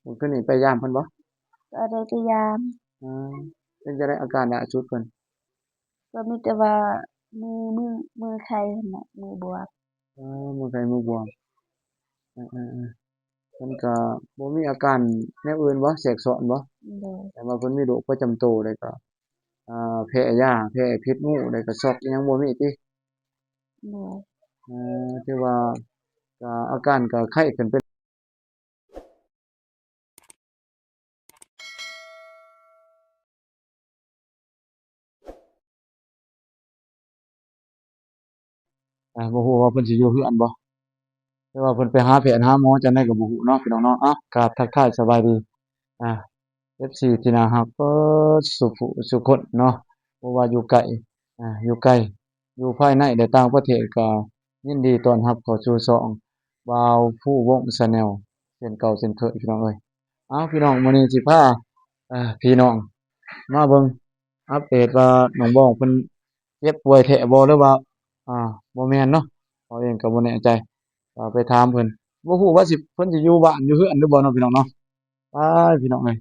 ມື້ຄືນນີ້ໄປຢາມເພິ່ນບໍ່? ກໍໄດ້ໄປຢາມ. ເອີ ເປັນຈັ່ງໃດອາການລ່າສຸດເພິ່ນ? ກໍມີແຕ່ວ່າມື ມື ມືໄຂ້ຫັ້ນແຫຼະ ມືບວມ. ເອີ ມືໄຂ້ມືບວມ. ເອີໆໆ ເພິ່ນກໍບໍ່ມີອາການແນວອື່ນບໍ່ ແຊກຊ້ອນບໍ່? ໂດຍ. ແຕ່ວ່າເພິ່ນມີໂລກປະຈຳໂຕ ແລ້ວກໍ ອ່າ ແພ້ຢາ ແພ້ພິດງູ ແລ້ວກໍຊັອກ ຍັງບໍ່ມີຕິ? ໂດຍ. ເອີ ຖືວ່າກໍອາການກໍໄຂ້ຂຶ້ນເປັນ ອ່າ ບໍ່ຮູ້ວ່າເພິ່ນຊິຢູ່ເຮືອນບໍ່ ຫຼືວ່າເພິ່ນໄປຫາແພດຫາໝໍຈັ່ງໃດກໍບໍ່ຮູ້ເນາະ ພີ່ນ້ອງເນາະ. ເອົ້າ ກາບທັກທາຍສະບາຍດີ ອ່າ ເອັຟຊີ ທີ່ໜ້າຮັກເບິດສູ່ຜູ້ສູ່ຄົນເນາະ ບໍ່ວ່າຢູ່ໃກ້ ອ່າ ຢູ່ໄກ ຢູ່ພາຍໃນ ແລະ ຕ່າງປະເທດ ກໍຍິນດີຕ້ອນຮັບເຂົ້າສູ່ຊ່ອງບ່າວພູວົງ Channel ເຊັ່ນເກົ່າເຊັ່ນເຄີຍ ພີ່ນ້ອງເອີຍ. ເອົ້າ ພີ່ນ້ອງ ມື້ນີ້ຊິພາ ເອີ ພີ່ນ້ອງມາເບິ່ງ ອັບເດດວ່ານ້ອງບອງເພິ່ນເຈັບປ່ວຍແທ້ບໍ່ ຫຼືວ່າ ອ່າ ບໍ່ແມ່ນເນາະ ເຮົາເອງກໍບໍ່ແນ່ໃຈ ກໍໄປຖາມເພິ່ນ ບໍ່ຮູ້ວ່າຊິ ເພິ່ນຊິຢູ່ບ້ານຢູ່ເຮືອນຫຼືບໍ່ເນາະ ພີ່ນ້ອງເນາະ. ອ້າຍ ພີ່ນ້ອງເອີຍ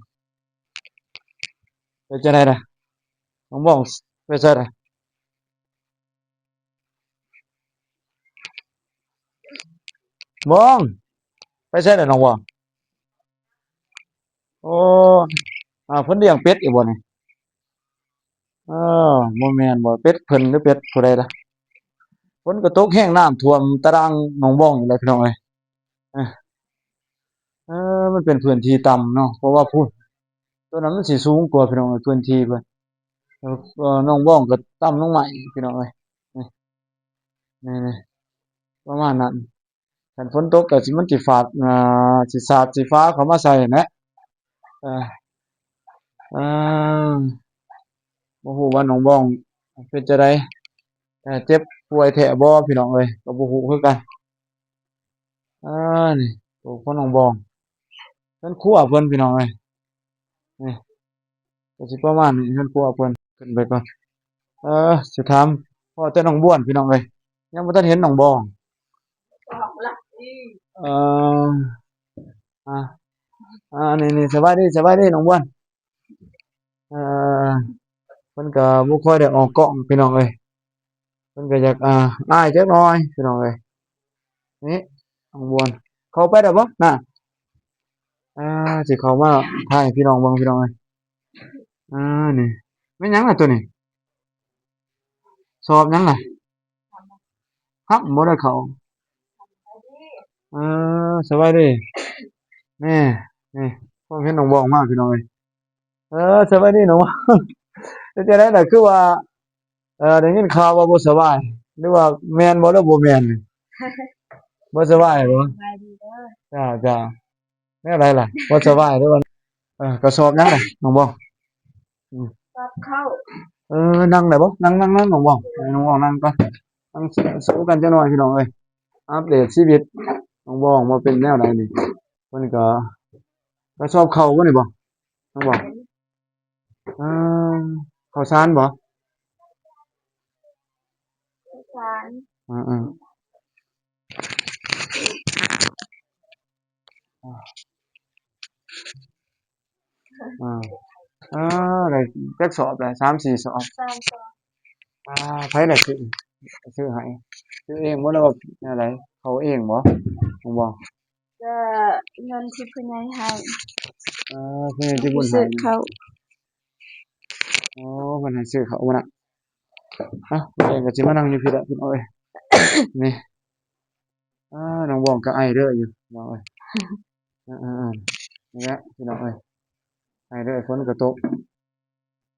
ເປັນຈັ່ງໃດລະ ນ້ອງບອງ ໄປໃສລະ ບອງ ໄປໃສລະນ້ອງບອງ? ໂອ້ ອ່າ ເພິ່ນລ້ຽງເປັດຢູ່ບໍ່ນີ້? ເອີ ບໍ່ແມ່ນບໍ່ ເປັດເພິ່ນຫຼືເປັດຜູ້ໃດລະ? ຝົນກໍຕົກແຮງ ນ້ຳຖ້ວມຕາດາງໜອງບອງຢູ່ແລ້ວ ພີ່ນ້ອງເອີຍ. ເອີ ເອີ ມັນເປັນພື້ນທີ່ຕ່ຳເນາະ ເພາະວ່າພຸ້ນ ຕົວນັ້ນມັນຊິສູງກວ່າ ພີ່ນ້ອງເອີຍ ພື້ນທີ່ເພິ່ນ. ເອີ ໜອງບອງກໍຕ່ຳລົງມາອີກ ພີ່ນ້ອງເອີຍ. ນີ້ ນີ້ ນີ້ ປະມານນັ້ນ. ຄັນຝົນຕົກກໍຊິ ມັນຊິຝາດ ອ່າ ຊິສາດຊິຟ້າເຂົ້າມາໃສ່ຫັ້ນແຫຼະ. ເອີ ເອີ ບໍ່ຮູ້ວ່ານ້ອງບອງເປັນຈັ່ງໃດ ເອີ ເຈັບປ່ວຍແທ້ບໍ່ ພີ່ນ້ອງເອີຍ ກໍບໍ່ຮູ້ຄືກັນ. ເອີ ນີ້ ໂຕຂອງນ້ອງບອງ ເຮືອນຄົວເພິ່ນ ພີ່ນ້ອງເອີຍ. ນີ້ ກໍຊິປະມານນີ້ ເຮືອນຄົວເພິ່ນ. ຂຶ້ນໄປກ່ອນ. ເອີ ຊິຖາມ ພໍ້ແຕ່ນ້ອງບວນ ພີ່ນ້ອງເອີຍ ຍັງບໍ່ທັນເຫັນນ້ອງບອງ. ເອີ ອ່າ ອ່າ ນີ້ ນີ້ ສະບາຍດີ ສະບາຍດີນ້ອງບວນ. ເອີ ເພິ່ນກໍບໍ່ຄ່ອຍໄດ້ອອກກ້ອງ ພີ່ນ້ອງເອີຍ. ເພິ່ນກໍຢາກ ອ່າ ອາຍຈັກໜ້ອຍ ພີ່ນ້ອງເອີຍ. ນີ້ ນ້ອງບວນ ເຂົ້າໄປໄດ້ບໍ່ນະ? ອ່າ ຊິເຂົ້າມາຖ່າຍໃຫ້ພີ່ນ້ອງເບິ່ງ ພີ່ນ້ອງເອີຍ. ອ່າ ນີ້ ແມ່ນຫຍັງລະໂຕນີ້? ສອບຫຍັງລະ? ຫຳບໍ່ໄດ້ເຂົ້າ. ເອີ ສະບາຍດີ. ນີ້ ນີ້ ເພິ່ນເຫັນນ້ອງບອງມາ ພີ່ນ້ອງເອີຍ. ເອີ ສະບາຍດີນ້ອງບອງ. ເປັນຈັ່ງໃດລະ ຄືວ່າ ເອີ ໄດ້ຍິນຂ່າວວ່າບໍ່ສະບາຍ ຫຼືວ່າແມ່ນບໍ່ ຫຼືບໍ່ແມ່ນ? ບໍ່ສະບາຍບໍ່? ສະບາຍດີເດີ. ຈ້າ ຈ້າ. ແນວໃດລະ ບໍ່ສະບາຍຫຼືວ່າ? ເອີ ກະສອບຫຍັງລະນ້ອງບອງ? ອືມ ສອບເຂົ້າ. ເອີ ນັ່ງໄດ້ບໍ່? ນັ່ງ ນັ່ງ ນັ່ງນ້ອງບອງ ໃຫ້ນ້ອງບອງນັ່ງກ່ອນ. ນັ່ງໂຊກັນຈັກໜ້ອຍ ພີ່ນ້ອງເອີຍ. ອັບເດດຊີວິດນ້ອງບອງວ່າເປັນແນວໃດນີ້. ເພິ່ນກໍ ກະສອບເຂົ້າບໍ່ນີ້ບໍ່ ນ້ອງບອງ? ເອີ ເຂົ້າສານບໍ່? ເຂົ້າສານ. ເອີໆ ອ່າ ອ່າ ໄດ້ຈັກສອບລະ? ສາມສີ່ສອບ. ສາມສອບ. ອ່າ ໃຜລະຊື້ ຊື້ໃຫ້? ຊື້ເອງບໍ່ ຫຼືວ່າແນວໃດ? ເຂົ້າເອງບໍ່ ນ້ອງບອງ? ກໍເງິນທີ່ຜູ້ໃຫຍ່ໃຫ້. ເອີ ຜູ້ໃຫຍ່ໃຈບຸນໃຫ້ ຊື້ເຂົ້າ. ໂອ້ ເພິ່ນໃຫ້ຊື້ເຂົ້າພຸ້ນນະ. ອ່ະ ເພິ່ນກໍຊິມານັ່ງຢູ່ພີ້ແຫຼະ ພີ່ນ້ອງເອີຍ. ນີ້ ອ່າ ນ້ອງບອງກໍໄອເດີຢູ່ ພີ່ນ້ອງເອີຍ. ເອີໆໆ ນີ້ແຫຼະ ພີ່ນ້ອງເອີຍ ໄອເດີ ຝົນກໍຕົກ.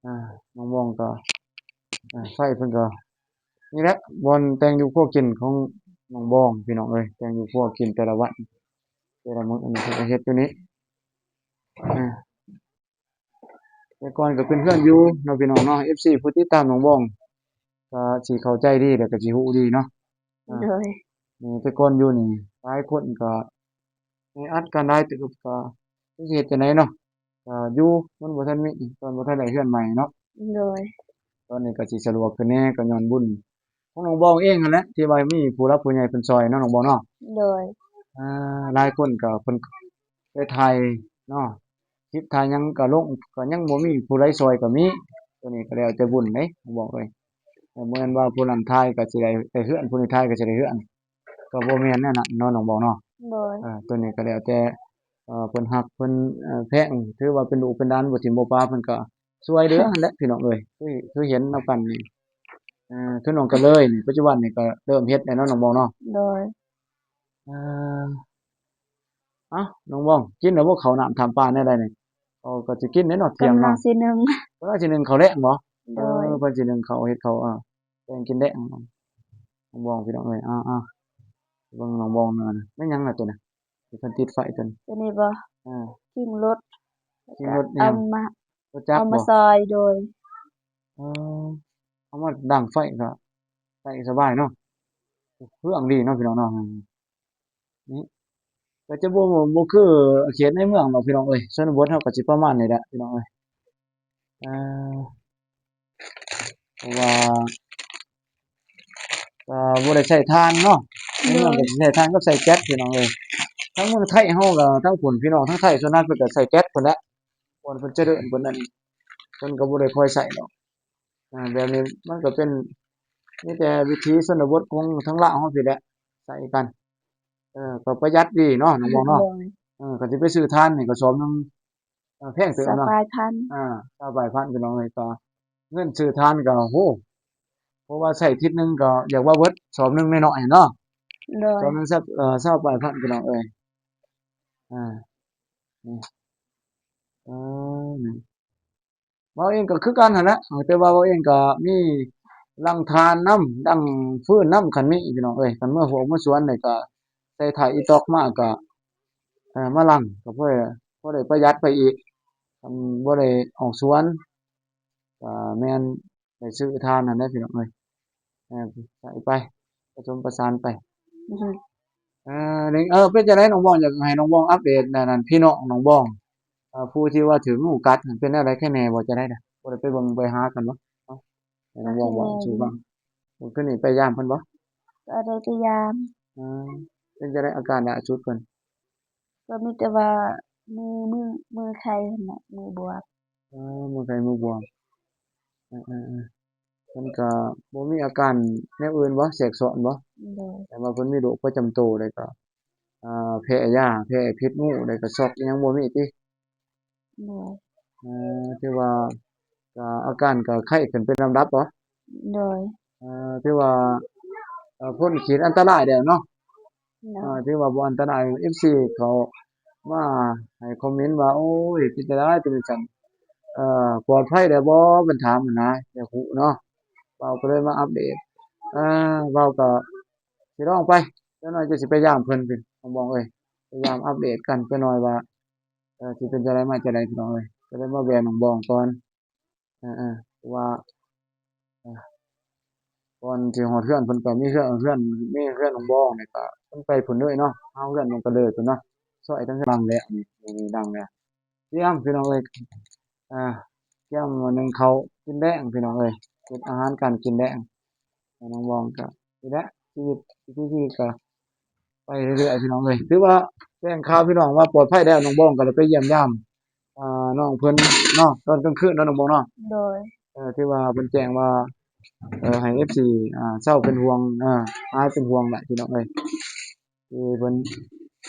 ອ່າ ນ້ອງບອງກໍ ອ່າ ໄຟເພິ່ນກໍ ນີ້ແຫຼະ ບ່ອນແຕ່ງຢູ່ຄົວກິນຂອງນ້ອງບອງ ພີ່ນ້ອງເອີຍ. ແຕ່ງຢູ່ຄົວກິນແຕ່ລະວັນ ແຕ່ລະມື້ ອັນນີ້ເພິ່ນກໍເຮັດຢູ່ນີ້. ອ່າ ແຕ່ກ່ອນກໍເປັນເຮືອນຢູ່ເນາະ ພີ່ນ້ອງເນາະ. ເອັຟຊີ ຜູ້ຕິດຕາມນ້ອງບອງກໍຊິເຂົ້າໃຈດີ ແລ້ວກໍຊິຮູ້ດີເນາະ. ອ່າ ໂດຍ. ນີ້ ແຕ່ກ່ອນຢູ່ນີ້ ຫຼາຍຄົນກໍແອອັດກັນຫຼາຍເຕີບ ກໍ ຈັກຊິເຮັດຈັ່ງໃດເນາະ. ກໍຢູ່ ມັນບໍ່ທັນມີ ຕອນບໍ່ທັນໄດ້ເຮືອນໃໝ່ເນາະ. ໂດຍ. ຕອນນີ້ກໍຊິສະດວກຂຶ້ນແດ່ ກໍຍ້ອນບຸນຂອງນ້ອງບອງເອງຫັ້ນແຫຼະ ທີ່ວ່າມີຜູ້ຫຼັກຜູ້ໃຫຍ່ເພິ່ນຊ່ອຍເນາະ ນ້ອງບອງເນາະ. ໂດຍ. ອ່າ ຫຼາຍຄົນກໍເພິ່ນໄປຖ່າຍ ເນາະ ຄລິບຖ່າຍຫຍັງກໍລົງ ກໍຍັງບໍ່ມີຜູ້ໃດຊ່ອຍກໍມີ. ໂຕນີ້ກໍແລ້ວແຕ່ບຸນເດ້ ນ້ອງບອງເອີຍ. ເອີ ບໍ່ແມ່ນວ່າຜູ້ນັ້ນຖ່າຍກໍຊິໄດ້ ໄດ້ເຮືອນ ຜູ້ນີ້ຖ່າຍກໍຊິໄດ້ເຮືອນ ກໍບໍ່ແມ່ນແນວນັ້ນເນາະ ນ້ອງບອງເນາະ. ໂດຍ ເອີ ໂຕນີ້ກໍແລ້ວແຕ່ ເອີ ເພິ່ນຮັກ ເພິ່ນ ເອີ ແພງ ຖືວ່າເປັນລູກເປັນຫຼານ ບໍ່ຖິ້ມບໍ່ປະ ເພິ່ນກໍຊ່ວຍເຫຼືອຫັ້ນແຫຼະ ພີ່ນ້ອງເອີຍ. ຄື ຄືເຫັນນຳກັນນີ້ ເອີ ຄືນ້ອງກໍເລີຍນີ້ ປັດຈຸບັນນີ້ກໍເລີ່ມເຮັດແລ້ວເນາະ ນ້ອງບອງເນາະ. ໂດຍ ເອີ ເອົ້າ ນ້ອງບອງ ກິນແລ້ວບໍ່ເຂົ້ານ້ຳທຳປາແນວໃດນີ້? ເອີ ກໍຊິກິນແຫຼະເນາະ ທ່ຽງເນາະ ເພິ່ນວ່າຊິໜຶ້ງ ເພິ່ນວ່າຊິໜຶ້ງເຂົ້າແລງບໍ່? ໂດຍ ເອີ ເພິ່ນຊິໜຶ້ງເຂົ້າ ເຮັດເຂົ້າ ເອີ ແກງກິນແລງ ນ້ອງບອງ ພີ່ນ້ອງເອີຍ. ເອົ້າ ເອົ້າ ເບິ່ງນ້ອງບອງ ແມ່ນຫຍັງລະໂຕນັ້ນ ທີ່ເພິ່ນຕິດໄຟໂຕນັ້ນ? ໂຕນີ້ບໍ່? ເອີ ຄິງລົດ ຄິງລົດ ເອົາມາ ລົດຈັກ ເອົາມາ ບໍ່? ຊອຍ ໂດຍ ເອີ ເອົາມາດັງໄຟກໍໃຊ້ສະບາຍເນາະ ເຄື່ອງດີເນາະ ພີ່ນ້ອງເນາະ. ນີ້ກໍຈະບໍ່ ບໍ່ຄືເຂດໃນເມືອງດອກ ພີ່ນ້ອງເອີຍ. ຊົນນະບົດເຮົາກໍຊິປະມານນີ້ແຫຼະ ພີ່ນ້ອງເອີຍ. ເອີ ເພາະວ່າກໍບໍ່ໄດ້ໃຊ້ຖ່ານເນາະ ໃນເມືອງກໍຊິໃຊ້ຖ່ານກັບໃຊ້ແກັສ ພີ່ນ້ອງເອີຍ. ທາງເມືອງໄທເຮົາກໍ ທາງພຸ້ນ ພີ່ນ້ອງທາງໄທສ່ວນຫຼາຍເພິ່ນກໍໃຊ້ແກັສພຸ້ນແຫຼະ ບ່ອນເພິ່ນຈະເດີນເພິ່ນນັ້ນ ເພິ່ນກໍບໍ່ໄດ້ຄ່ອຍໃຊ້ດອກ. ອາ ແບບນີ້ມັນກໍເປັນ ມີແຕ່ວິຖີຊົນນະບົດຂອງທາງລາວເຮົາພີ້ແຫຼະ ໃຊ້ກັນ ເອີ ກໍປະຢັດດີເນາະ ນ້ອງບອງເນາະ. ໂດຍ ເອີ ຄັນຊິໄປຊື້ຖ່ານນີ້ກໍສອບໜຶ່ງ ເອີ ແພງເຕີບເນາະ ຊາວປາຍພັນ ອາ ຊາວປາຍພັນ ພີ່ນ້ອງເອີຍ. ກໍເງິນຊື້ຖ່ານກໍ ໂອ້ ເພາະວ່າໃຊ້ທິດໜຶ່ງກໍຢາກວ່າເບິດສອບໜຶ່ງນ້ອຍໆເນາະ. ໂດຍ ສອບໜຶ່ງ ເອີ ຊາວປາຍພັນ ພີ່ນ້ອງເອີຍ. ອາ ນີ້ ເອີ ນີ້ ເວົ້າເອງກໍຄືກັນຫັ້ນແຫຼະ ແຕ່ວ່າເວົ້າເອງກໍມີຫຼັງຖ່ານນຳ ດັງຟືນນຳ ຄັນມີ ພີ່ນ້ອງເອີຍ. ຄັນເມືອຮົ້ວເມືອສວນນີ້ກໍໃສ່ຖ່ານອີຕອກມາກໍ ເອີ ມາຫຼັງ ກໍພໍ ພໍໄດ້ປະຢັດໄປອີກ. ຄັນບໍ່ໄດ້ອອກສວນ ກໍແມ່ນໄດ້ຊື້ຖ່ານຫັ້ນແຫຼະ ພີ່ນ້ອງເອີຍ. ເອີ ໃສ່ໄປ ປະສົມປະສານໄປ. ອືຮຶ ເອີ ນີ້ ເອີ ເປັນຈັ່ງໃດນ້ອງບອງ ຢາກໃຫ້ນ້ອງບອງອັບເດດນັ້ນ ພີ່ນ້ອງນ້ອງບອງ ເອີ ຜູ້ທີ່ວ່າຖືກງູກັດຫັ້ນ ເປັນແນວໃດ ແຄ່ແນ່ບໍ່ ຈັ່ງໃດນະ? ບໍ່ໄດ້ໄປເບິ່ງໄປຫາກັນບໍ່? ເອົ້າ ໃຫ້ນ້ອງບອງເວົ້າສູ່ຟັງ. ມື້ຄືນນີ້ໄປຢາມເພິ່ນບໍ່? ກໍໄດ້ໄປຢາມ. ເອີ ເປັນຈັ່ງໃດອາການລ່າສຸດເພິ່ນ? ກໍມີແຕ່ວ່າມື ມື ມືໄຂ້ຫັ້ນແຫຼະ ມືບວມ. ເອີ ມືໄຂ້ມືບວມ. ເອີ ເອີ ເອີ ເພິ່ນກໍບໍ່ມີອາການແນວອື່ນບໍ່ ແຊກຊ້ອນບໍ່? ໂດຍ ແຕ່ວ່າເພິ່ນມີໂລກປະຈຳໂຕ ແລ້ວກໍ ອ່າ ແພ້ຢາ ແພ້ພິດງູ ແລ້ວກໍຊັອກ ອີ່ຫຍັງບໍ່ມີຕິ? ໂດຍ ເອີ ຖືວ່າກໍອາການກໍໄຂ້ຂຶ້ນເປັນລຳດັບບໍ່? ໂດຍ ເອີ ຖືວ່າ ເອີ ພົ້ນຂີດອັນຕະລາຍແລ້ວເນາະ. ໂດຍ ເອີ ຖືວ່າບໍ່ອັນຕະລາຍ. ເອັຟຊີເຂົາມາໃຫ້ຄອມເມັນວ່າ ໂອ້ຍ ເປັນຈັ່ງໃດ ເປັນຈັ່ງຊັ້ນ ເອີ ປອດໄພແລ້ວບໍ່ ເພິ່ນຖາມຫັ້ນນະ ຢາກຮູ້ເນາະ. ບ່າວກໍເລີຍມາອັບເດດ. ເອີ ບ່າວກໍຊິລອງໄປ ຈັກໜ້ອຍຈະຊິໄປຢາມເພິ່ນ ນ້ອງບອງເອີຍ. ໄປຢາມອັບເດດກັນຈັກໜ້ອຍວ່າ ເອີ ຊິເປັນຈັ່ງໃດມາຈັ່ງໃດ ພີ່ນ້ອງເອີຍ. ກໍເລີຍມາແວ່ນ້ອງບອງກ່ອນ. ເອີ ເອີ ເພາະວ່າ ເອີ ກ່ອນຊິຮອດເຮືອນເພິ່ນກໍມີເຮືອນ ເຮືອນ ມີເຮືອນນ້ອງບອງນີ້ ກໍເພິ່ນໄປພຸ້ນເລີຍເນາະ ຫາເຮືອນນ້ອງກະເລີຍພຸ້ນເນາະ. ຊອຍທາງຫຼັງແລ້ວ ນີ້ ນີ້ຫຼັງແລ້ວ. ຕຽມ ພີ່ນ້ອງເອີຍ ອ່າ ຕຽມໜຶ້ງເຂົ້າກິນແລງ ພີ່ນ້ອງເອີຍ. ເຮັດອາຫານການກິນແລງ ນ້ອງບອງກໍນີ້ແຫຼະ ຊີວິດ ວິຖີຊີວິດກໍ ໄປເລື້ອຍໆ ພີ່ນ້ອງເອີຍ. ຖືວ່າແຈ້ງຂ່າວພີ່ນ້ອງວ່າປອດໄພແລ້ວ ນ້ອງບອງກໍໄດ້ໄປຢ້ຽມຢາມ ອ່າ ນ້ອງເພິ່ນເນາະ ຕອນກາງຄືນເນາະ ນ້ອງບອງເນາະ. ໂດຍ ເອີ ຖືວ່າເພິ່ນແຈ້ງວ່າ ເອີ ໃຫ້ເອັຟຊີ ອ່າ ເຊົາເປັນຫ່ວງ ອ່າ ຫາຍເປັນຫ່ວງແຫຼະ ພີ່ນ້ອງເອີຍ. ທີ່ເພິ່ນ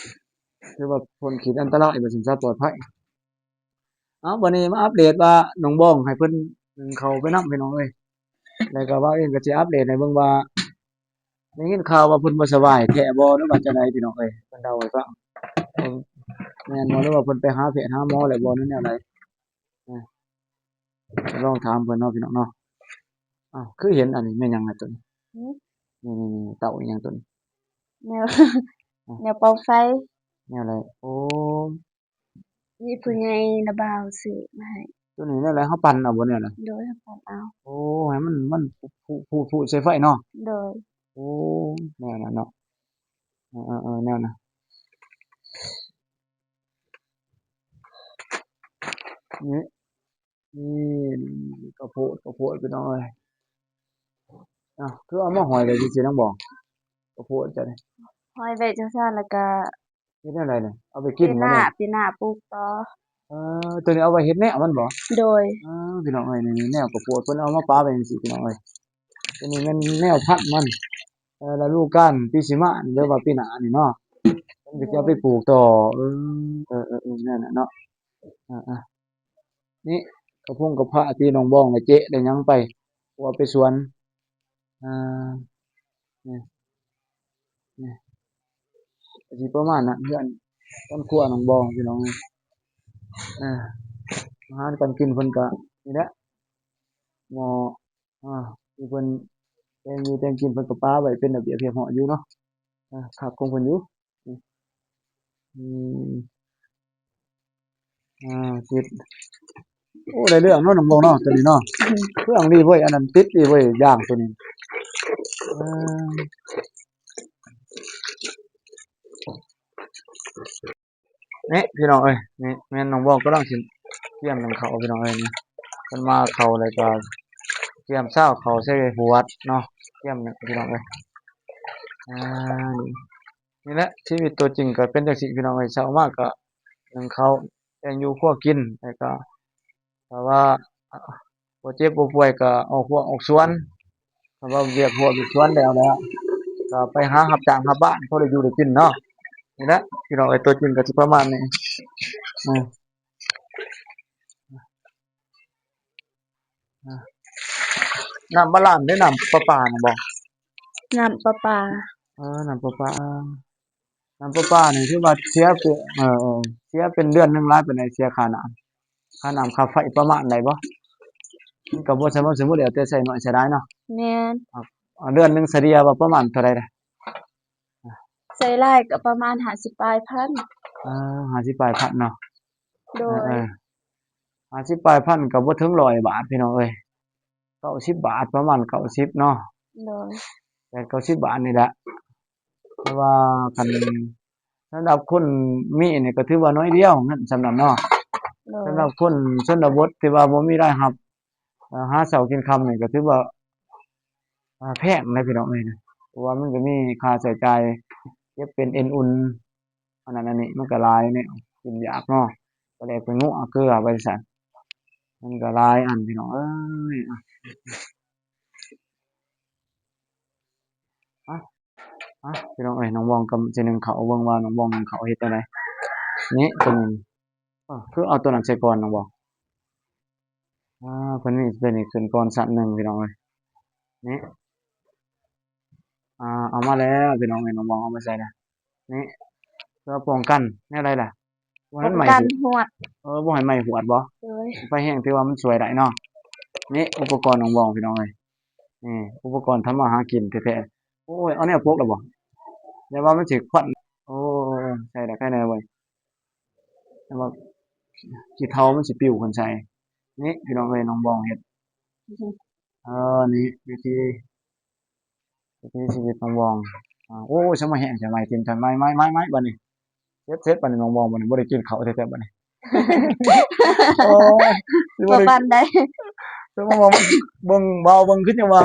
ຖືວ່າພົ້ນຂີດອັນຕະລາຍວ່າຊັ້ນຊະ ປອດໄພ. ເອົາ ບັດນີ້ມາອັບເດດວ່ານ້ອງບອງໃຫ້ເພິ່ນໜຶ້ງເຂົ້າໄປນຳ ພີ່ນ້ອງເອີຍ. ແລ້ວກໍວ່າເອງກໍຊິອັບເດດໃຫ້ເບິ່ງວ່າ ໄດ້ຍິນຂ່າວວ່າເພິ່ນບໍ່ສະບາຍແທ້ບໍ່ ຫຼືວ່າຈັ່ງໃດ ພີ່ນ້ອງເອີຍ. ເພິ່ນເລົ່າໃຫ້ຟັງ ເອີ ແມ່ນບໍ່ ຫຼືວ່າເພິ່ນໄປຫາແພດຫາໝໍແລ້ວບໍ່ ຫຼືແນວໃດ? ເອີ ລອງຖາມເພິ່ນເນາະ ພີ່ນ້ອງເນາະ. ອ້າວ ຄືເຫັນອັນນີ້ແມ່ນຫຍັງລະໂຕນີ້? ຫື? ນີ້ໆໆ ເຕົ້າອີ່ຫຍັງໂຕນີ້? ແນວ ອາ ແນວເປົ່າໄຟ. ແນວໃດ? ໂອ້ ມີຜູ້ໃຫຍ່ນະບ່າວຊື້ມາໃຫ້. ໂຕນີ້ແນວໃດ ເຮົາປັ່ນເອົາບໍ່ແນວໃດ? ໂດຍ ເຮົາປັ່ນເອົາ. ໂອ້ ໃຫ້ມັນ ມັນພຸ ພຸ ພຸໃສ່ໄຟເນາະ? ໂດຍ. ໂອ້ ແນວນັ້ນເນາະ. ເອີໆໆ ແນວນັ້ນ. ນີ້ ນີ້ ກະໂພດ ກະໂພດ ພີ່ນ້ອງເອີຍ. ອ້າວ ຄືເອົາມາຫ້ອຍໄວ້ຈັ່ງຊີ້ນາງບອງ? ກະໂພດເຈົ້ານີ້ ຫ້ອຍໄວ້ຈັ່ງຊັ້ນ ແລ້ວກະ ຮັດແນວໃດນີ້? ເອົາໄປກິນບໍ່ນີ້? ປີໜ້າ ປີໜ້າປູກຕໍ່. ເອີ ໂຕນີ້ເອົາໄວ້ເຮັດແນວມັນບໍ່? ໂດຍ. ເອີ ພີ່ນ້ອງເອີຍ ນີ້ແນວກະປວດ ເພິ່ນເອົາມາປະໄວ້ຈັ່ງຊີ້ ພີ່ນ້ອງເອີຍ. ໂຕນີ້ແມ່ນແນວພັນມັນ ເອີ ລະດູການປີຊິມານີ້ ຫຼືວ່າປີໜ້ານີ້ເນາະ ເພິ່ນກະຊິເອົາໄປປູກຕໍ່. ເອີ ເອີ ເອີ ເອີ ແນວນັ້ນເນາະ. ເອີ ເອີ ນີ້ກະພົງກະພາທີ່ນ້ອງບອງ ແລະ ເຈະ ໄດ້ຫຍັງໄປ ເອົາໄປສວນ. ອ່າ ນີ້ ນີ້ ກະຊິປະມານນັ້ນ ເຮືອນ ເຮືອນຄົວນ້ອງບອງ ພີ່ນ້ອງ. ອ່າ ອາຫານການກິນເພິ່ນກະນີ້ແຫຼະ ໝໍ້ ອ່າ ທີ່ເພິ່ນແຕ່ງຢູ່ແຕ່ງກິນ ເພິ່ນກະປະໄວ້ເປັນລະບຽບຮຽບຮ້ອຍຢູ່ເນາະ. ອ່າ ຄັກຂອງເພິ່ນຢູ່. ອືມ ອ່າ ຕິດ ໂອ້ ໄດ້ເລື່ອງເນາະ ນ້ອງບອງເນາະ ໂຕນີ້ເນາະ. ອືມ ເຄື່ອງດີເວີຍ ອັນນັ້ນຕິດດີເວີຍ ຢ່າງໂຕນີ້. ເອີ ນີ້ພີ່ນ້ອງເອີຍ ນີ້ແມ່ນນ້ອງບອງກຳລັງຊິກຽມໜຶ້ງເຂົ້າ ພີ່ນ້ອງເອີຍ. ນີ້ເພິ່ນມາເຂົ້າແລ້ວກະກຽມຊາວເຂົ້າໃສ່ຫວດເນາະ ກຽມໜຶ້ງ ພີ່ນ້ອງເອີຍ. ອ່າ ນີ້ ນີ້ແຫຼະ ຊີວິດຕົວຈິງກະເປັນຈັ່ງຊີ້ ພີ່ນ້ອງເອີຍ. ເຊົ້າມາກະໜຶ້ງເຂົ້າ ແຕ່ງຢູ່ຄົວກິນ ແລ້ວກະ ຖ້າວ່າ ອາ ບໍ່ເຈັບບໍ່ປ່ວຍກະອອກຮົ້ວອອກສວນ ຖ້າວ່າວຽກຮົ້ວວຽກສວນແລ້ວ ແລ້ວກະໄປຫາຮັບຈ້າງຮັບບ້ານ ພໍໄດ້ຢູ່ໄດ້ກິນເນາະ. ນີ້ແຫຼະ ພີ່ນ້ອງເອີຍ ຕົວຈິງກະຊິປະມານນີ້. ອືມ ອາ ນ້ຳບາດານເດ້ ນ້ຳປະປານະບໍ່? ນ້ຳປະປາ. ເອີ ນ້ຳປະປາ ນ້ຳປະປານີ້ຖືວ່າເສຍເປັນ ເອີ ເອີ ເສຍເປັນເດືອນໜຶ່ງຫຼາຍປານໃດ? ເສຍຄ່ານ້ຳ ຄ່ານ້ຳຄ່າໄຟປະມານໃດບໍ່? ມັນກະບໍ່ສະໝໍ່ສະໝູນ ແລ້ວແຕ່ໃຊ້ໜ້ອຍໃຊ້ຫຼາຍເນາະ. ແມ່ນ. ເດືອນໜຶ່ງສະເລ່ຍວ່າປະມານເທົ່າໃດລະ? ໃຊ້ຫຼາຍກະປະມານຫ້າສິບປາຍພັນ. ເອີ ຫ້າສິບປາຍພັນເນາະ. ໂດຍ. ເອີ ຫ້າສິບປາຍພັນກະບໍ່ເຖິງຮ້ອຍບາດ ພີ່ນ້ອງເອີຍ. ເກົ້າສິບບາດ ປະມານເກົ້າສິບເນາະ. ໂດຍ. ແປດເກົ້າສິບບາດນີ້ແຫຼະ. ແຕ່ວ່າຄັນສຳລັບຄົນມີນີ້ກະຖືວ່າໜ້ອຍດຽວ ເງິນສ່ຳນັ້ນເນາະ. ໂດຍ. ສຳລັບຄົນຊົນນະບົດທີ່ວ່າບໍ່ມີລາຍຮັບ ເອີ ຫາເຊົ້າກິນຄ່ຳນີ້ກະຖືວ່າ ເອີ ແພງເດ້ ພີ່ນ້ອງເອີຍ. ເພາະວ່າມັນກະມີຄ່າໃຊ້ຈ່າຍ ເກັບເປັນເອັນອຸ່ນ ອັນນັ້ນອັນນີ້ ມັນກະຫຼາຍແນວ ກິນຢາກເນາະ ປາແດກ ແປ້ງນົວ ເກືອ ໄປຊັ້ນ ມັນກະຫຼາຍອັນ ພີ່ນ້ອງເອີຍ. ອາ ອາ ພີ່ນ້ອງເອີຍ ນ້ອງບອງກຳລັງຊິໜຶ້ງເຂົ້າ ເບິ່ງວ່ານ້ອງບອງໜຶ້ງເຂົ້າເຮັດຈັ່ງໃດ. ນີ້ ໂຕນີ້ ເອີ ຄືເອົາໂຕນັ້ນໃສ່ກ່ອນ ນ້ອງບອງ. ອ່າ ເພິ່ນມີໂຕນີ້ຂຶ້ນກ່ອນຊັ້ນໜຶ່ງ ພີ່ນ້ອງເອີຍ. ນີ້ ອ່າ ເອົາມາແລ້ວ ພີ່ນ້ອງເອີຍ ນ້ອງບອງເອົາມາໃສ່ແລ້ວ. ນີ້ ເພື່ອປ້ອງກັນແນວໃດລະ? ບໍ່ໃຫ້ໄໝ້ຫວດ. ເອີ ບໍ່ໃຫ້ໄໝ້ຫວດບໍ່? ໂດຍ. ໄຟແຮງຖືວ່າມັນຊ່ວຍໄດ້ເນາະ. ນີ້ ອຸປະກອນນ້ອງບອງ ພີ່ນ້ອງເອີຍ. ນີ້ ອຸປະກອນທຳມາຫາກິນແທ້ໆ. ໂອ້ຍ ເອົາແນວປົກແລ້ວບໍ່? ຢ່າວ່າມັນຊິຄວັນ. ໂອ້ ໃສ່ໄດ້ແຄ່ແນ່ເວີຍ. ແຕ່ວ່າຂີ້ເຖົ້າມັນຊິປິວຂຶ້ນໃສ່. ນີ້ ພີ່ນ້ອງເອີຍ ນ້ອງບອງເຮັດ. ເອີ ນີ້ວິທີ ວິຖີຊີວິດຂອງບອງ. ອາ ໂອ້ຍ ສະມາແຫ້ງໃສ່ໄມ້ ຖິ້ມໃສ່ໄມ້ ໄມ້ ໄມ້ ໄມ້ ບາດນີ້ ເສັດ ເສັດ ບາດນີ້ນ້ອງບອງ ບາດນີ້ບໍ່ໄດ້ກິນເຂົ້າແທ້ໆ ບາດນີ້. ໂອ້ຍ ບໍ່ປານໃດ. ແຕ່ວ່າເບິ່ງ ເບົາເບິ່ງຄືຈັ່ງວ່າ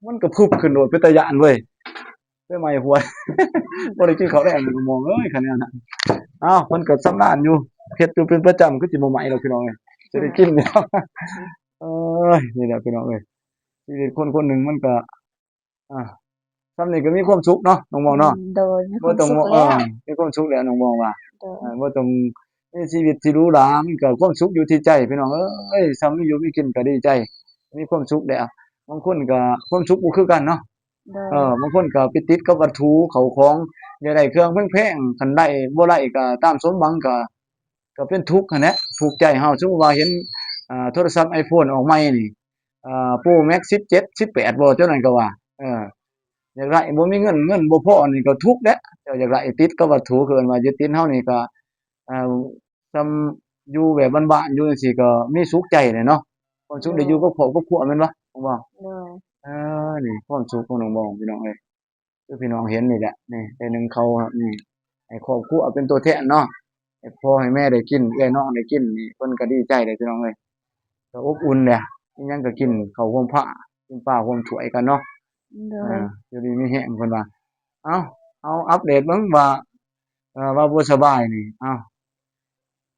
ມັນກະພຶບຂຶ້ນໂລດ ເປັນຕາຢ້ານເວີຍ ໄຟໄໝ້ຫົວ. ບໍ່ໄດ້ກິນເຂົ້າແລ້ວນ້ອງບອງເອີຍ ຄັນແນວນັ້ນ. ອ້າວ ເພິ່ນກະຊຳນານຢູ່ ເຮັດຢູ່ເປັນປະຈຳ ຄືຊິບໍ່ໄໝ້ດອກ ພີ່ນ້ອງເອີຍ ຊິໄດ້ກິນ. ເອີຍ ນີ້ແຫຼະ ພີ່ນ້ອງເອີຍ ຊີວິດຄົນຄົນໜຶ່ງມັນກະ ອ່າ ຊ່ຳນີ້ກະມີຄວາມສຸກເນາະ ນ້ອງບອງເນາະ. ອືມ ໂດຍ ມີຄວາມສຸກແລ້ວ ເອີ ມີຄວາມສຸກແລ້ວ ນ້ອງບອງວ່າ. ໂດຍ. ເອີ ບໍ່ຕ້ອງມີຊີວິດທີ່ຫຼູຫຼາ ມັນກະຄວາມສຸກຢູ່ທີ່ໃຈ ພີ່ນ້ອງເອີຍ. ຊ່ຳມີຢູ່ມີກິນກະດີໃຈ ມີຄວາມສຸກແລ້ວ. ບາງຄົນກະຄວາມສຸກບໍ່ຄືກັນເນາະ. ໂດຍ. ເອີ ບາງຄົນກະໄປຕິດກັບວັດຖຸເຂົ້າຂອງ ຢາກໄດ້ເຄື່ອງແພງໆ ຄັນໄດ້ບໍ່ໄດ້ກະຕາມສົມຫວັງ ກະ ກະເປັນທຸກຫັ້ນແຫຼະ ທຸກໃຈເຮົາ. ສົມມຸດວ່າເຫັນ ອ່າ ໂທລະສັບໄອໂຟນອອກໃໝ່ນີ້ ອ່າ ໂປຣແມັກສິບເຈັດ ສິບແປດ ບໍ່ ຈັ່ງນັ້ນກະວ່າ ເອີ ຢາກໄດ້ ບໍ່ມີເງິນ ເງິນບໍ່ພໍນີ້ກະທຸກແຫຼະ. ເຈົ້າຢາກໄດ້ ຕິດກັບວັດຖຸ ຄືເອີ້ນວ່າຍຶດຕິດເຮົານີ້ກະ ເອີ ຊ່ຳຢູ່ແບບບ້ານໆ ຢູ່ຈັ່ງຊີ້ກະມີສຸກໃຈແຫຼະເນາະ. ຄວາມສຸກໄດ້ຢູ່ກັບຄອບກັບຄົວແມ່ນບໍ່ ນ້ອງບອງ? ໂດຍ. ເອີ ນີ້ຄວາມສຸກຂອງນ້ອງບອງ ພີ່ນ້ອງເອີຍ. ຄືພີ່ນ້ອງເຫັນນີ້ແຫຼະ ນີ້ໄດ້ໜຶ້ງເຂົ້າ ນີ້ໃຫ້ຄອບຄົວເປັນຕົວແທນເນາະ ໃຫ້ພໍ່ໃຫ້ແມ່ໄດ້ກິນ ເອື້ອຍນ້ອງໄດ້ກິນນີ້ ເພິ່ນກະດີໃຈເດ້ ພີ່ນ້ອງເອີຍ. ກະອົບອຸ່ນແຫຼະ ອີ່ຫຍັງກະກິນເຂົ້າຮ່ວມພາ ກິນປາຮ່ວມຖ້ວຍກັນເນາະ. ໂດຍ. ເອີ ຢູ່ດີມີແຮງເພິ່ນວ່າ. ເອົ້າ ເຮົາອັບເດດເບິ່ງວ່າ ເອີ ວ່າບໍ່ສະບາຍນີ້ ເອົ້າ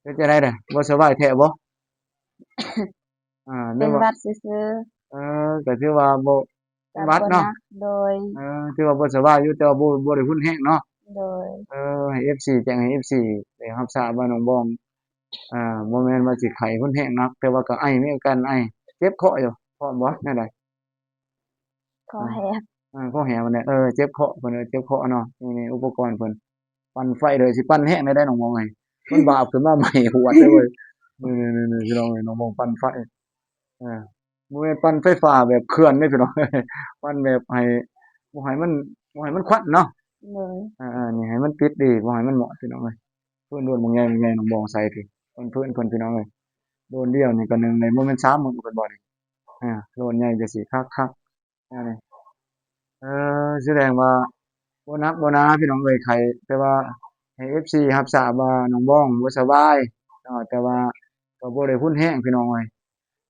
ເປັນຈັ່ງໃດເດ? ບໍ່ສະບາຍແທ້ບໍ່? ອ່າ ເປັນຫວັດຊື່ໆ. ເອີ ກໍຖືວ່າບໍ່ ເປັນຫວັດເນາະ. ໂດຍ. ເອີ ຖືວ່າບໍ່ສະບາຍຢູ່ ແຕ່ວ່າບໍ່ ບໍ່ໄດ້ຮຸນແຮງເນາະ. ໂດຍ. ເອີ ໃຫ້ເອັຟຊີ ແຈ້ງໃຫ້ເອັຟຊີໄດ້ຮັບຊາບວ່ານ້ອງບອງ ອ່າ ບໍ່ແມ່ນວ່າຊິໄຂ້ຮຸນແຮງໜັກ ແຕ່ວ່າກໍໄອ ມີອາການໄອ ເຈັບຄໍຢູ່ ພ້ອມບໍ່ ແນວໃດ? ຄໍແຫບ. ອ່າ ຄໍແຫບ ເອີ ເຈັບຄໍ ເພິ່ນເອີ້ນເຈັບຄໍເນາະ. ນີ້ ນີ້ ອຸປະກອນເພິ່ນ ປັ່ນໄຟເດີ ຊິປັ່ນແຮງໄດ້ ໄດ້ນ້ອງບອງເອີຍ. ມັນບາບຂຶ້ນມາໃໝ່ຫວດເລີຍເວີຍ. ນີ້ໆໆ ພີ່ນ້ອງເອີຍ ນ້ອງບອງປັ່ນໄຟ. ເອີ ບໍ່ແມ່ນປັ່ນໄຟຟ້າແບບເຂື່ອນເດ້ພີ່ນ້ອງ ປັ່ນແບບໃຫ້ ບໍ່ໃຫ້ມັນ ບໍ່ໃຫ້ມັນຄວັນເນາະ. ໂດຍ. ເອີໆ ນີ້ໃຫ້ມັນຕິດດີ ບໍ່ໃຫ້ມັນມອດພີ່ນ້ອງເອີຍ. ຟືນໂດນບັກໃຫຍ່ໆ ນ້ອງບອງໃສ່ພີ້ ເພິ່ນ ຟືນເພິ່ນພີ່ນ້ອງເອີຍ. ໂດນດຽວນີ້ກໍໜຶ່ງໃນ ບໍ່ແມ່ນສາມມື້ເພິ່ນບໍ່ນີ້. ອ່າ ໂດນໃຫຍ່ຈັ່ງຊີ້ຄັກໆ ແນວນີ້. ເອີ ສະແດງວ່າບໍ່ໜັກບໍ່ໜາພີ່ນ້ອງເອີຍ ໄຂ້ ແຕ່ວ່າໃຫ້ເອັຟຊີຮັບຊາບວ່ານ້ອງບອງບໍ່ສະບາຍເນາະ ແຕ່ວ່າກໍບໍ່ໄດ້ຮຸນແຮງພີ່ນ້ອງເອີຍ.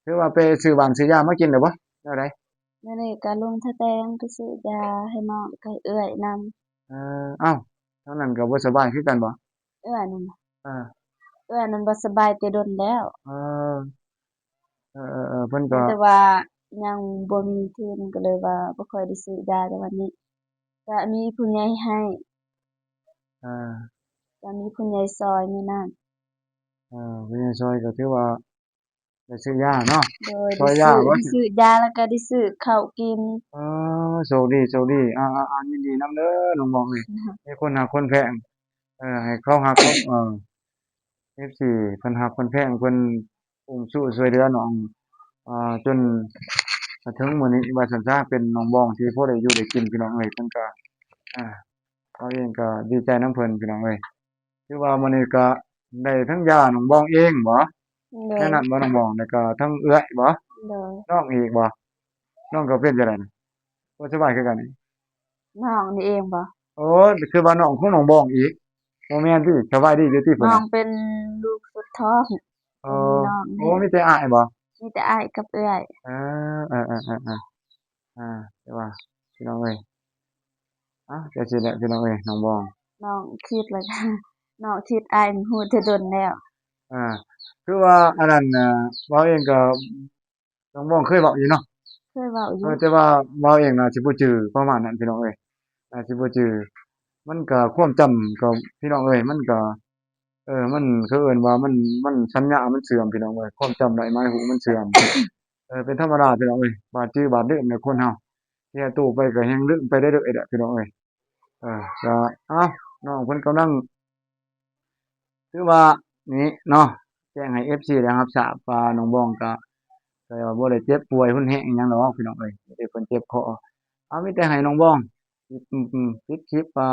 ຖືວ່າໄປຊື້ຫວານຊື້ຢາມາກິນແລ້ວບໍ່ ແນວໃດ? ມື້ນີ້ກໍລຸງທະແຕງໄປຊື້ຢາໃຫ້ນ້ອງກັບເອື້ອຍນຳ. ເອີ ເອົ້າ ທາງນັ້ນກໍບໍ່ສະບາຍຄືກັນບໍ່? ເອື້ອຍນັ້ນ ເອີ ເອື້ອຍນັ້ນບໍ່ສະບາຍແຕ່ດົນແລ້ວ. ເອີ ເອີໆໆ ເພິ່ນກໍ ແຕ່ວ່າຍັງບໍ່ມີທຶນ ກໍເລີຍວ່າບໍ່ຄ່ອຍໄດ້ຊື້ຢາ ແຕ່ວ່ານີ້ກະມີຜູ້ໃຫຍ່ໃຫ້. ອ່າ ກະມີຜູ້ໃຫຍ່ຊ່ອຍມື້ນັ້ນ. ເອີ ຜູ້ໃຫຍ່ຊ່ອຍກໍຖືວ່າໄດ້ຊື້ຢາເນາະ. ໂດຍ. ໄດ້ຊື້ຢາ ໄດ້ຊື້ຢາ ແລ້ວກໍໄດ້ຊື້ເຂົ້າກິນ. ເອີ ໂຊກດີ ໂຊກດີ. ອ່າໆໆ ຍິນດີນຳເດີນ້ອງບອງເອີຍ ມີຄົນຮັກຄົນແພງ. ເອີ ໃຫ້ເຂົາຮັກ ເອີ ເອັຟຊີ ເພິ່ນຮັກເພິ່ນແພງ ເພິ່ນອຸ້ມຊູຊ່ວຍເຫຼືອນ້ອງ ອ່າ ຈົນມາເຖິງມື້ນີ້ວ່າຊັ້ນຊະ ເປັນນ້ອງບອງທີ່ພໍໄດ້ຢູ່ໄດ້ກິນພີ່ນ້ອງເອີຍ. ເພິ່ນກໍ ອ່າ ເຮົາເອງກໍດີໃຈນຳເພິ່ນພີ່ນ້ອງເອີຍ. ຖືວ່າມື້ນີ້ກໍໄດ້ທັງຢານ້ອງບອງເອງບໍ? ໂດຍ. ແນວນັ້ນບໍນ້ອງບອງ? ແລ້ວກໍທັງເອື້ອຍບໍ? ໂດຍ. ນ້ອງອີກບໍ? ນ້ອງກໍເປັນຈັ່ງໃດນະ? ບໍ່ສະບາຍຄືກັນນີ້? ນ້ອງນີ້ເອງບໍ? ໂອ້ ຄືວ່ານ້ອງຂອງນ້ອງບອງອີກ. ບໍ່ແມ່ນຕິ? ສະບາຍດີຢູ່ຕິເພິ່ນ? ນ້ອງເປັນລູກສຸດທ້ອງ. ເອີ ເປັນນ້ອງ. ໂອ້ ມີແຕ່ອ້າຍບໍ? ມີແຕ່ອ້າຍກັບເອື້ອຍ. ເອີ ເອີໆໆໆ ອ່າ ແຕ່ວ່າພີ່ນ້ອງເອີຍ ອ່າ ຈັ່ງຊີ້ແຫຼະພີ່ນ້ອງເອີຍ ນ້ອງບອງ ນ້ອງຄິດແລ້ວກະ ນ້ອງຄິດອ້າຍຮູ້ແຕ່ດົນແລ້ວ. ອ່າ ຄືວ່າອັນນັ້ນ ເວົ້າເອງກໍ ນ້ອງບອງເຄີຍເວົ້າຢູ່ເນາະ. ເຄີຍເວົ້າຢູ່. ເອີ ແຕ່ວ່າເວົ້າເອງໜ້າຊິບໍ່ຈື່ປະມານນັ້ນພີ່ນ້ອງເອີຍ ໜ້າຊິບໍ່ຈື່. ມັນກໍຄວາມຈຳກໍ ພີ່ນ້ອງເອີຍ ມັນກໍ ເອີ ມັນ ເຂົາເອີ້ນວ່າມັນ ມັນ ສັນຍາມັນເສື່ອມພີ່ນ້ອງເອີຍ ຄວາມຈຳໄດ້ໝາຍຮູ້ມັນເສື່ອມ. ເອີ ເປັນທຳມະດາພີ່ນ້ອງເອີຍ ບາດຈື່ບາດລືມແຫຼະຄົນເຮົາ ເຮັດໂຕໄປກໍແຮ່ງລືມໄປເລື້ອຍໆແຫຼະພີ່ນ້ອງເອີຍ. ເອີ ກໍ ເອົ້າ ນ້ອງເພິ່ນກຳລັງ ຖືວ່ານີ້ເນາະ ແຈ້ງໃຫ້ເອັຟຊີໄດ້ຮັບຊາບວ່ານ້ອງບອງກໍ ກໍບໍ່ໄດ້ເຈັບປ່ວຍຮຸນແຮງອີ່ຫຍັງດອກພີ່ນ້ອງເອີຍ ມີແຕ່ເພິ່ນເຈັບຄໍ. ເອົາ ມີແຕ່ໃຫ້ນ້ອງບອງ ອືມ ປິດຄລິບວ່າ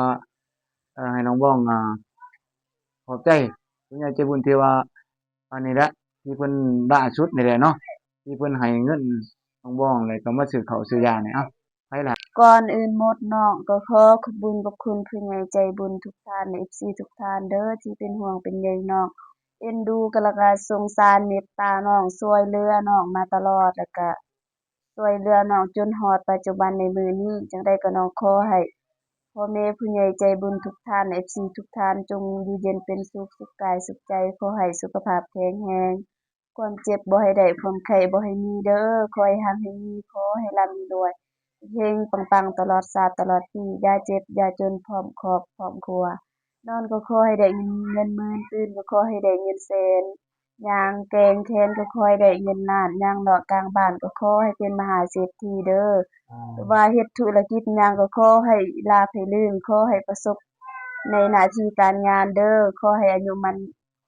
ເອີ ໃຫ້ນ້ອງບອງ ອ່າ ຂອບໃຈຜູ້ໃຫຍ່ໃຈບຸນທີ່ວ່າ ອັນນີ້ແຫຼະ ທີ່ເພິ່ນລ່າສຸດນີ້ແຫຼະເນາະ ທີ່ເພິ່ນໃຫ້ເງິນນ້ອງບອງ ແລ້ວກໍມາຊື້ເຂົ້າຊື້ຢານີ້. ເອົ້າ ໃຜລະ? ກ່ອນອື່ນໝົດ ນ້ອງກໍຂໍຂອບບຸນຂອບຄຸນຜູ້ໃຫຍ່ໃຈບຸນທຸກທ່ານ ແລະ ເອັຟຊີທຸກທ່ານເດີ ທີ່ເປັນຫ່ວງເປັນໃຍນ້ອງ ເອັນດູ ແລ້ວກໍສົງສານເມດຕານ້ອງ ຊ່ວຍເຫຼືອນ້ອງມາຕະຫຼອດ ແລ້ວກໍ ຊ່ວຍເຫຼືອນ້ອງຈົນຮອດປັດຈຸບັນໃນມື້ນີ້. ຈັ່ງໃດກໍນ້ອງຂໍໃຫ້ພໍ່ແມ່ຜູ້ໃຫຍ່ໃຈບຸນທຸກທ່ານ ເອັຟຊີທຸກທ່ານ ຈົ່ງຢູ່ເຢັນເປັນສຸກ ສຸກກາຍສຸກໃຈ, ຂໍໃຫ້ສຸຂະພາບແຂງແຮງ, ຄວາມເຈັບບໍ່ໃຫ້ໄດ້, ຄວາມໄຂ້ບໍ່ໃຫ້ມີເດີ, ຂໍໃຫ້ຮັ່ງໃຫ້ມີ, ຂໍໃຫ້ລ່ຳໃຫ້ລວຍ, ເຮັງປັງໆ ຕະຫຼອດຊາດຕະຫຼອດປີ, ຢ່າເຈັບຢ່າຈົນ ພ້ອມຄອບພ້ອມຄົວ. ນອນກໍຂໍໃຫ້ໄດ້ເງິນໝື່ນ, ຕື່ນກໍຂໍໃຫ້ໄດ້ເງິນແສນ. ຍ່າງແກວ່ງແຂນກໍຂໍໃຫ້ໄດ້ເງິນລ້ານ, ຍ່າງເລາະກາງບ້ານກໍຂໍໃຫ້ເປັນມະຫາເສດຖີເດີ. ວ່າເຮັດທຸລະກິດຫຍັງກໍຂໍໃຫ້ລາບໃຫ້ລື່ນ, ຂໍໃຫ້ປະສົບໃນໜ້າທີ່ການງານເດີ, ຂໍໃຫ້ອາຍຸໝັ້ນ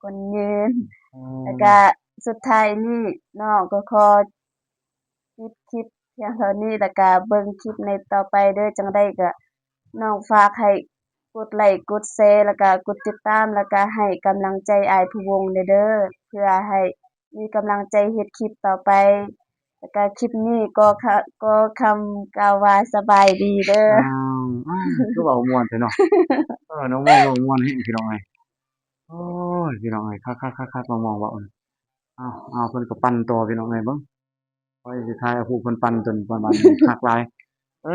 ຂວັນຍືນ. ແລ້ວກະສຸດທ້າຍນີ້ ນ້ອງກໍຂໍປິດຄລິບພຽງເທົ່ານີ້, ແລ້ວກະເບິ່ງຄລິບໃນຕໍ່ໄປເດີ. ຈັ່ງໃດກະ ນ້ອງຝາກໃຫ້ກົດໄລກົດແຊ ແລ້ວກະກົດຕິດຕາມ ແລ້ວກະໃຫ້ກຳລັງໃຈອ້າຍພູວົງແດ່ເດີ ເພື່ອໃຫ້ມີກຳລັງໃຈເຮັດຄລິບຕໍ່ໄປ. ແລ້ວກະຄລິບນີ້ກໍ ກໍຄຳກ່າວວ່າສະບາຍດີເດີ. ອ້າວ ອ້າວ ຄືເວົ້າມ່ວນແທ້ເນາະ. ເອີ ນ້ອງມອງເວົ້າມ່ວນແຮງພີ່ນ້ອງເອີຍ. ໂອ້ຍ ພີ່ນ້ອງເອີຍ ຄັກໆໆ ນ້ອງມອງເວົ້າ. ເອົາ ເອົາ ເພິ່ນກໍປັ່ນຕໍ່ພີ່ນ້ອງເອີຍ ເບິ່ງ. ຂ້ອຍຊິຖ່າຍເອົາຜູ້ເພິ່ນປັ່ນຕົວນີ້ ປະມານນີ້ ຄັກຫຼາຍ. ເອີ